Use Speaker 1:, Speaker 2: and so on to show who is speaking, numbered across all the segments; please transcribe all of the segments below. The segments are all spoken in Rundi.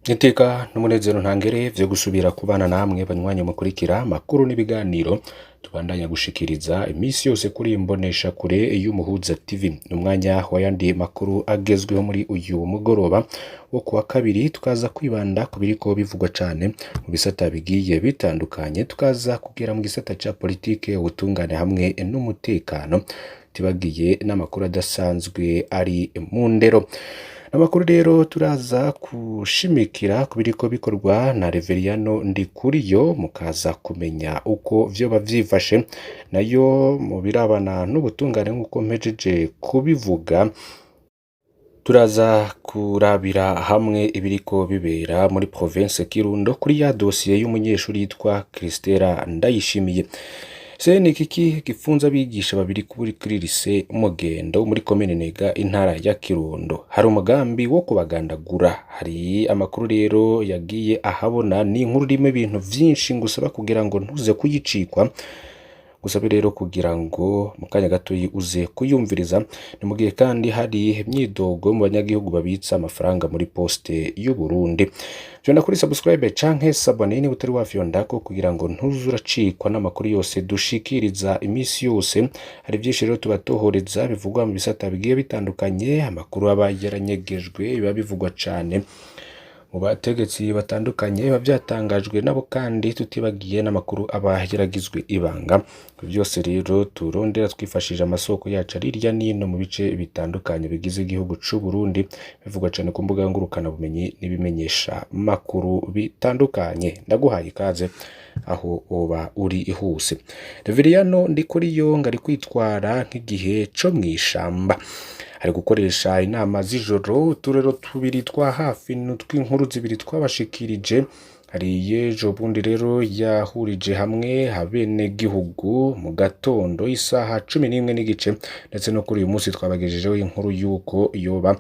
Speaker 1: Iteka n'umunezero ntangere vyo gusubira kubana namwe banywanyi mukurikira amakuru n'ibiganiro tubandanya gushikiriza iminsi yose kuri imbonesha kure y'Umuhuza TV. N'umwanya w'ayandi makuru agezweho muri uyu mugoroba wo kuwa kabiri, tukaza kwibanda ku biriko bivugwa cane mu bisata bigiye bitandukanye, tukaza kugera mu gisata ca politike, ubutungane hamwe n'umutekano, tibagiye n'amakuru adasanzwe ari mu ndero. Amakuru rero turaza gushimikira ku biriko bikorwa na Reveriyano Ndikuriyo, mukaza kumenya uko vyoba vyifashe. Nayo mu birabana n'ubutungane, nk'uko mpejeje kubivuga, turaza kurabira hamwe ibiriko bibera muri province Kirundo kuri ya dosiye y'umunyeshuri yitwa Christella Ndayishimiye. Se ni kiki gifunze abigisha babiri kuri lycée Mugendo muri komine Ntega, intara ya Kirundo? Hari umugambi wo kubagandagura. Hari amakuru rero yagiye ahabona, ni inkuru irimo ibintu vyinshi ngusaba kugira ngo ntuze kuyicikwa. Gusabe rero kugira ngo mu kanya gatoyi uze kuyumviriza. Ni mu gihe kandi hari imyidogo mu banyagihugu babitsa amafaranga muri poste y'u Burundi. Fyonda kuri subscribe canke s'abonner niba utari wafyondako kugira ngo ntuze uracikwa n'amakuru yose dushikiriza iminsi yose. Hari vyinshi rero tubatohoreza bivugwa mu bisata bigiye bitandukanye, amakuru aba yaranyegejwe, biba bivugwa cane mu bategetsi batandukanye, biba vyatangajwe nabo, kandi tutibagiye n'amakuru aba yaragizwe ibanga. Byose rero turondera twifashishije amasoko yacu ari hirya n'ino mu bice bitandukanye bigize igihugu c'u Burundi, bivugwa cane ku mbuga ngurukana bumenyi n'ibimenyesha makuru bitandukanye. Ndaguhaye ikaze aho woba uri hose. Reveriyano Ndikuriyo ngo ari kwitwara nk'igihe co mw'ishamba, ari gukoresha inama z'ijoro. Uturero tubiri twa hafi n'utw'inkuru zibiri twabashikirije. Hari ejo bundi rero yahurije hamwe abenegihugu mu gatondo isaha 11:30, ndetse no kuri uyu munsi twabagejejeho inkuru y'uko yoba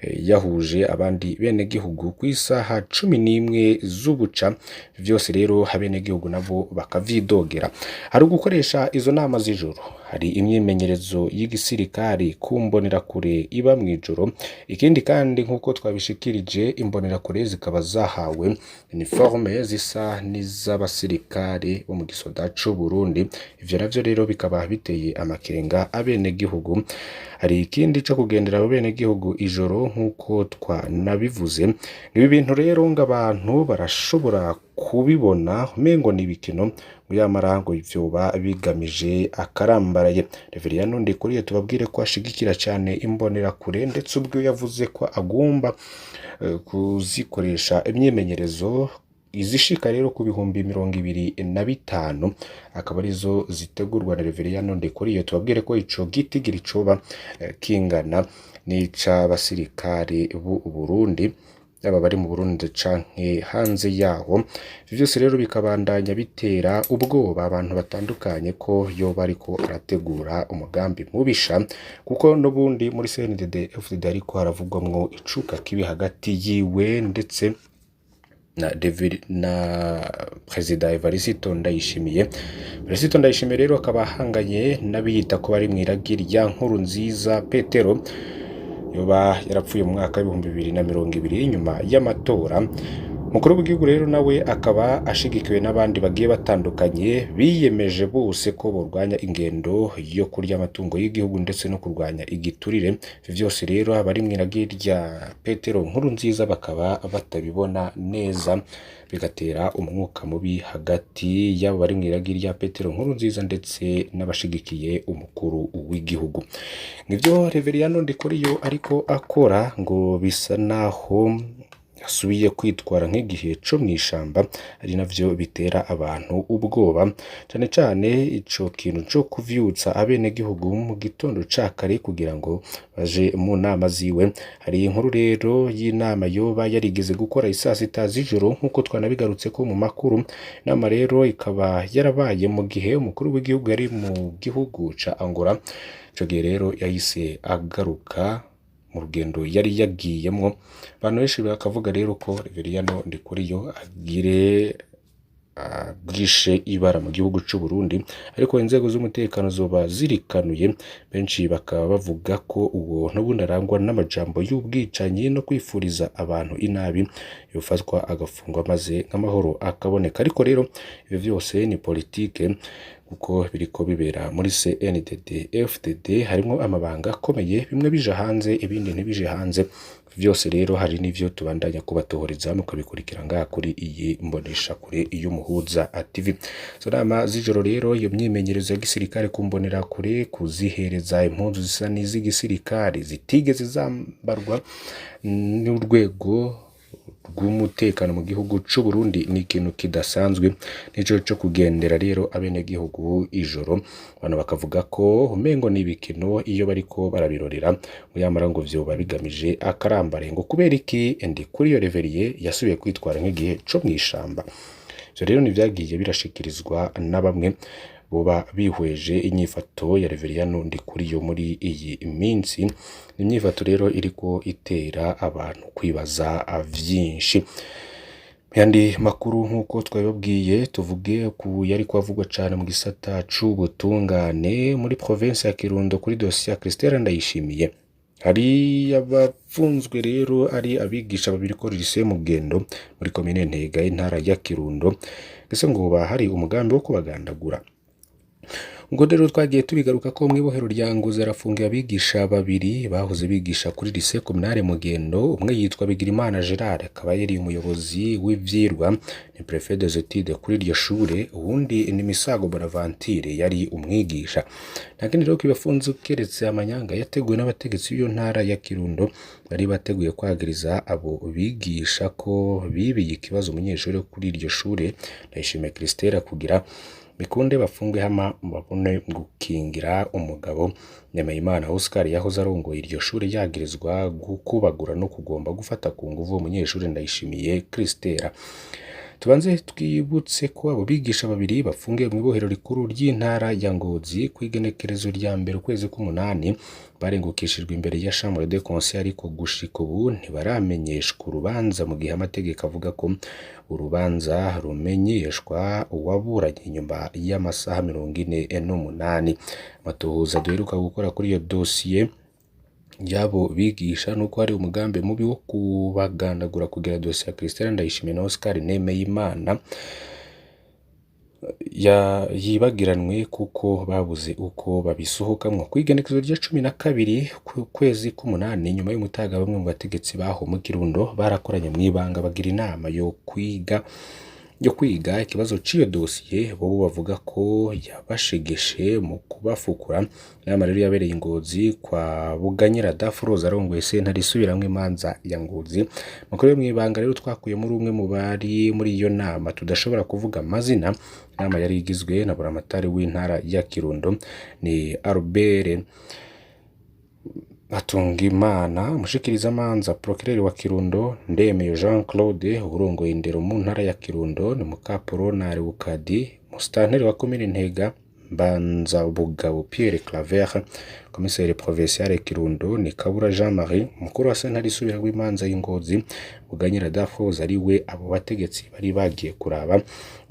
Speaker 1: yahuje abandi benegihugu ku isaha 11 z'ubuca. Vyose rero abenegihugu nabo bakavyidogera. Hari ugukoresha izo nama z'ijoro, hari imyimenyerezo y'igisirikari ku mbonerakure iba mw'ijoro. Ikindi kandi, nk'uko twabishikirije, imbonerakure zikaba zahawe uniforme zisa n'iz'abasirikare bo mu gisoda c'u Burundi. Ivyo navyo rero bikaba biteye amakenga abenegihugu. Hari ikindi co kugendera abo benegihugu ijoro, nk'uko twanabivuze. Ibi bintu rero ngo abantu barashobora kubibona umengo ni ibikino, ngo yamara ngo vyoba bigamije akarambaraye. Reveriyano Ndikuriyo tubabwire ko ashigikira cane imbonerakure, ndetse ubwo yavuze ko agomba kuzikoresha imyimenyerezo izishika rero ku 25,000, akaba arizo zitegurwa na Reveriyano Ndikuriyo. Tubabwire ko ico gitigiri coba kingana n'ic'abasirikare b'u Burundi, yaba bari mu Burundi canke hanze yaho. Ivyo vyose rero bikabandanya bitera ubwoba abantu batandukanye ko yoba ariko arategura umugambi mubisha, kuko n'ubundi muri CNDD FDD ariko haravugwamwo icuka kibi hagati yiwe ndetse na Perezida Evariste Ndayishimiye. Evariste Ndayishimiye rero akaba ahanganye n'abiyita ko bari mw'iragi rya Nkurunziza Petero, yoba yarapfuye mu mwaka w'2020 inyuma y'amatora. Umukuru w'igihugu rero nawe akaba ashigikiwe n'abandi bagiye batandukanye biyemeje bose ko borwanya ingendo yo kurya amatungo y'igihugu ndetse no kurwanya igiturire. Ivyo vyose rero abari mw'iragi rya Petero Nkurunziza bakaba batabibona neza, bigatera umwuka mubi hagati y'abo bari mw'iragi rya Petero Nkurunziza ndetse n'abashigikiye umukuru w'igihugu. Nivyo Reveriyano Ndikuriyo ariko akora, ngo bisa naho asubiye kwitwara nk'igihe co mw'ishamba, ari navyo bitera abantu ubwoba, cane cane ico kintu co kuvyutsa abenegihugu mu gitondo ca kare kugira ngo baje mu nama ziwe. Hari inkuru rero y'inama yoba yarigeze gukora isaa sita z'ijoro, nk'uko twanabigarutseko mu makuru. Inama rero ikaba yarabaye mu gihe umukuru w'igihugu yari mu gihugu ca Angola. Ico gihe rero yahise agaruka mu rugendo yari yagiyemwo. Abantu benshi bakavuga rero ko Reveriyano Ndikuriyo agire bwishe ibara mu gihugu c'u Burundi, ariko inzego z'umutekano zoba zirikanuye. Benshi bakaba bavuga ko uwo n'ubundi arangwa n'amajambo y'ubwicanyi no kwifuriza abantu inabi, yofatwa agafungwa maze nk'amahoro akaboneka. Ariko rero ivyo vyose ni politike, kuko biriko bibera muri CNDD FDD, harimwo amabanga akomeye, bimwe bija hanze ibindi ntibije hanze. Vyose rero hari n'ivyo tubandanya kubatohoreza, mukabikurikira ngaha kuri iyi mbonesha kure y'Umuhuza TV. Izo nama z'ijoro rero, iyo myimenyerezo ya gisirikare kumbonera kure, kuzihereza impuzu zisa n'iz'igisirikare zitigeze zambarwa n'urwego rw'umutekano mu gihugu c'u Burundi, ni ikintu kidasanzwe. Nico co kugendera rero abenegihugu ijoro, abantu bakavuga ko umengo ni ibikino iyo bariko barabirorera, ngo yamara ngo vyoba bigamije akarambare, ngo kubera iki Ndikuriyo Reverien yasubiye kwitwara nk'igihe co mw'ishamba. Ivyo rero ntivyagiye birashikirizwa na bamwe boba bihweje inyifato ya Reveriyano Ndikuriyo muri iyi minsi. Ni imyifato rero iriko itera abantu kwibaza vyinshi. Yandi makuru nk'uko twabibabwiye, tuvuge ku yari kwavugwa cane mu gisata c'ubutungane muri province ya Kirundo kuri dosiye ya Christelle Ndayishimiye. Hari abafunzwe rero ari abigisha babiri kuri lycée Mugendo muri komine Ntega y'intara ya Kirundo, ese ngo hoba hari umugambi wo kubagandagura? Ubwo rero twagiye tubigaruka ko mw'ibohero rya Ngozi harafungiwe abigisha babiri bahoze bigisha kuri lycée communale Mugendo. Umwe yitwa Bigirimana Gerard, akaba yari umuyobozi w'ivyirwa, ni préfet des études kuri iryo shure. Uwundi ni Misago Bonaventure, yari umwigisha. Nta kindi rero kibafunze keretse amanyanga yateguwe n'abategetsi b'iyo ntara ya Kirundo, bari bateguye kwagiriza abo bigisha ko bibiye ikibazo umunyeshuri wo kuri iryo shure Ndayishimiye Christelle, kugira bikunde bafungwe hama babone gukingira umugabo Nemeyimana Oscar yahoze arongoye iryo shure, yagirizwa gukubagura no kugomba gufata ku nguvu umunyeshuri Ndayishimiye Christelle. Tubanze twibutse ko abo bigisha babiri bafungiwe mw'ibohero rikuru ry'intara ya Ngozi kw'igenekerezo rya mbere ukwezi k'umunani, barengukishijwe imbere ya chambre de conseil, ariko gushika ubu ntibaramenyeshwa urubanza, mu gihe amategeko avuga ko urubanza rumenyeshwa uwaburanye inyuma y'amasaha 48. Amatohoza duheruka gukora kuri iyo dosiye y'abo bigisha nuko hari umugambi mubi wo kubagandagura kugira dosiye ya Christelle Ndayishimiye na Oscar Nemeyimana yibagiranwe, kuko babuze uko babisohokamwo. Kw'igenekerezo rya 12 kwezi k'umunani, nyuma y'umutaga, bamwe mu bategetsi baho mu Kirundo barakoranye mw'ibanga, bagira inama yo kwiga ikibazo c'iyo dosiye bobo bavuga ko yabashegeshe mu kubafukura. Inama rero yabereye i Ngozi kwa Buganyira Dafroza arongoye sentare isubiramwo imanza ya Ngozi. Amakuru yo mw'ibanga rero twakuye muri umwe mu bari muri iyo nama tudashobora kuvuga amazina. Inama yari igizwe na buramatari w'intara ya Kirundo, ni Albert Hatungimana, umushikirizamanza procureur wa Kirundo Ndemeye Jean Claude, urongoye indero mu ntara ya Kirundo ni Mukaporonari Bukadi, musitanteri wa komine Ntega Mbanzabugabo Pierre Claver, commissaire provincial Kirundo ni Kabura Jean Marie, umukuru wa sentare isubiramwo imanza y'Ingozi Buganyira Dafroza, ari we abo bategetsi bari bagiye kuraba.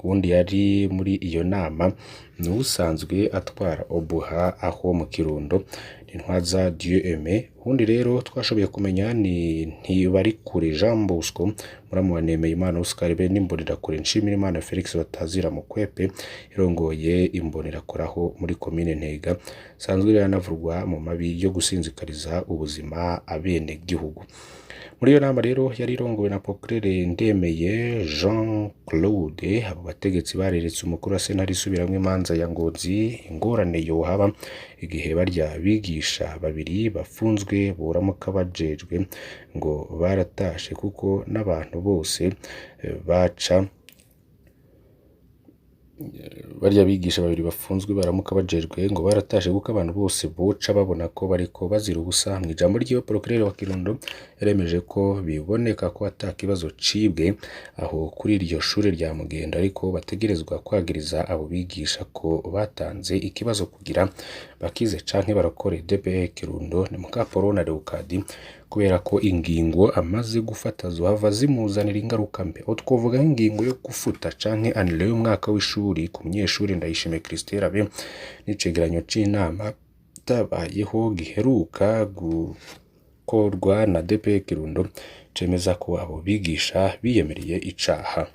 Speaker 1: Uwundi yari muri iyo nama ni usanzwe atwara Obuha aho mu Kirundo, ni Ntwaza Dieu Aimé. Uwundi rero twashoboye kumenya ni Ntibarikure Jean Bosco, muramu wa Nemeyimana Oscar, be n'Imbonerakure Nshimirimana Felix batazira Mukwepe, irongoye Imbonerakure aho muri komine Ntega, sanzwe yanavurwa mu mabi yo gusinzikariza ubuzima abenegihugu. Muri iyo nama rero yari irongowe na procureur Ndemeye Jean Claude, abo bategetsi bareretse umukuru wa sentare isubiramwo imanza ya Ngozi ingorane yohaba igihe barya bigisha babiri bafunzwe boramuka bajejwe, ngo baratashe kuko n'abantu bose baca barya bigisha babiri bafunzwe baramuka bajejwe, ngo baratashe kuko abantu bose boca babona ko bariko bazira ubusa. Mw'ijambo ryiwe, procureur wa Kirundo yaremeje ko biboneka ko ata kibazo cibwe aho kuri iryo shure rya Mugendo, ariko bategerezwa kwagiriza abo bigisha ko batanze ikibazo kugira bakize canke barokore. DPE Kirundo ni Mukaporona Leokadi. Kubera ko ingingo amaze gufata zohava zimuzanira ingaruka mbi. Aho twovuga nk'ingingo yo gufuta canke annuler y'umwaka w'ishuri ku munyeshuri Ndayishimiye Christelle, be n'icegeranyo c'inama itabayeho giheruka gukorwa na DP Kirundo cemeza ko abo bigisha biyemereye icaha.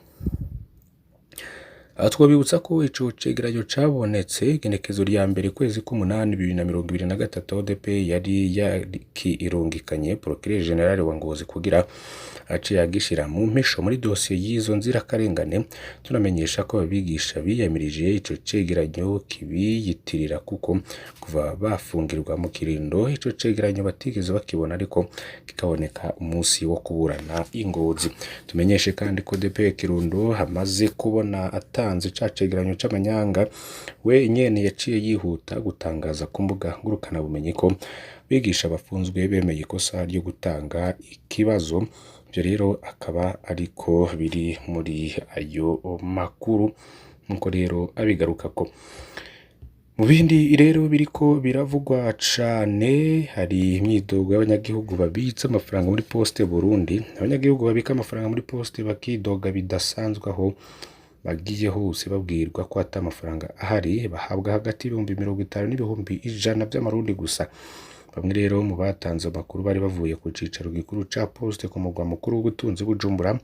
Speaker 1: Aha twobibutsa ko ico cegeranyo cabonetse igenekezo rya mbere kwezi k'umunani 2023, aho DP yari yakirungikanye Procureur General wa Ngozi kugira ace yagishira mu mpisho muri dosiye y'izo nzirakarengane. Tunamenyesha ko abigisha biyamirije ico cegeranyo kibiyitirira, kuko kuva bafungirwa mu Kirindo ico cegeranyo batigeze bakibona, ariko kikaboneka umunsi wo kuburana i Ngozi. Tumenyeshe kandi ko DP Kirundo hamaze kubona atanze ca cegeranyo c'amanyanga, we nyene yaciye yihuta gutangaza ku mbuga ngurukanabumenyi ko bigisha bafunzwe bemeye ikosa ryo gutanga ikibazo. Ivyo rero akaba ariko biri muri ayo makuru, nkuko rero abigarukako. Mu bindi rero biriko biravugwa cane, hari imyidogo y'abanyagihugu babitsa amafaranga muri Poste Burundi. Abanyagihugu babika amafaranga muri Poste bakidoga bidasanzwe, aho bagiye hose babwirwa ko ata amafaranga ahari, bahabwa hagati y'ibihumbi 50 n'ibihumbi 100 vy'amarundi gusa. Bamwe rero mu batanze amakuru bari bavuye ku cicaro gikuru ca Poste ku mugwa mukuru w'ubutunzi Bujumbura,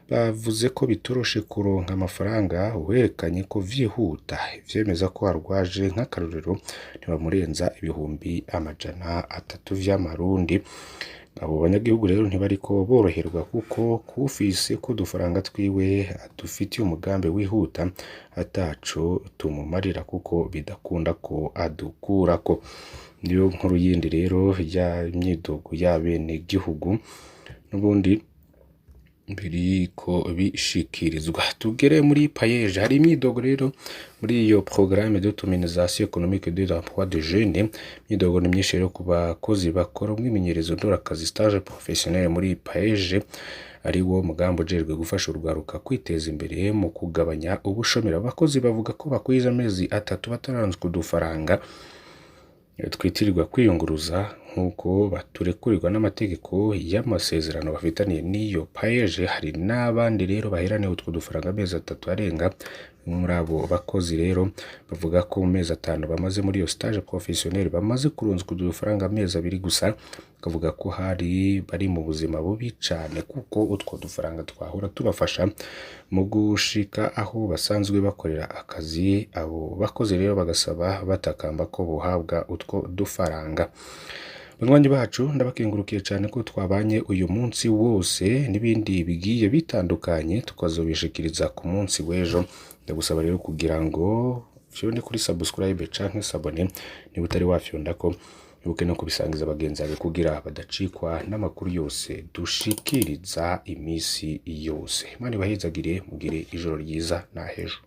Speaker 1: bavuze ko bitoroshe kuronka amafaranga uwerekanye ko vyihuta ivyemeza ko arwaje, nk'akarorero, ntibamurenza ibihumbi 300 vy'amarundi. Abo banyagihugu rero ntibariko boroherwa, kuko kuwufise ko udufaranga twiwe adufitiye umugambi wihuta ataco tumumarira, kuko bidakunda ko adukurako. Niyo nkuru yindi rero ya myidogo y'abenegihugu n'ubundi biriko bishikirizwa. Tugere muri PAEEJ, hari imyidogo rero muri iyo programme d'autonomisation économique de l'emploi de jeunes. Imyidogo ni myinshi rero ku bakozi bakora umwimenyerezo ndorakazi, stage professionnel, muri PAEEJ, ari wo mugambi ujejwe gufasha urwaruka kwiteza imbere mu kugabanya ubushomeri. Abakozi bavuga ko bakwiza amezi 3 batararonswa udufaranga twitirirwa kwiyunguruza nk'uko baturekurirwa n'amategeko y'amasezerano bafitaniye n'iyo PAEEJ. Hari n'abandi rero baheraniye utwo dufaranga amezi 3 arenga. Muri abo bakozi rero bavuga ko mu mezi 5 bamaze muri iyo stage professionnel bamaze kuronswa udufaranga amezi 2 gusa, bakavuga ko hari bari mu buzima bubi cane, kuko utwo dufaranga twahora tubafasha mu gushika aho basanzwe bakorera akazi. Abo bakozi rero bagasaba batakamba ko bohabwa utwo dufaranga. Banywanyi bacu, ndabakengurukiye cyane ko twabanye uyu munsi wose, n'ibindi bigiye bitandukanye tukazobishikiriza ku munsi w'ejo. Ndagusaba rero kugira ngo fyonde kuri subscribe canke s'abonner niba utari wafyondako, ibuke no kubisangiza bagenzi bawe kugira badacikwa n'amakuru yose dushikiriza imisi yose. Imana ibahezagire, mugire ijoro ryiza na hejo.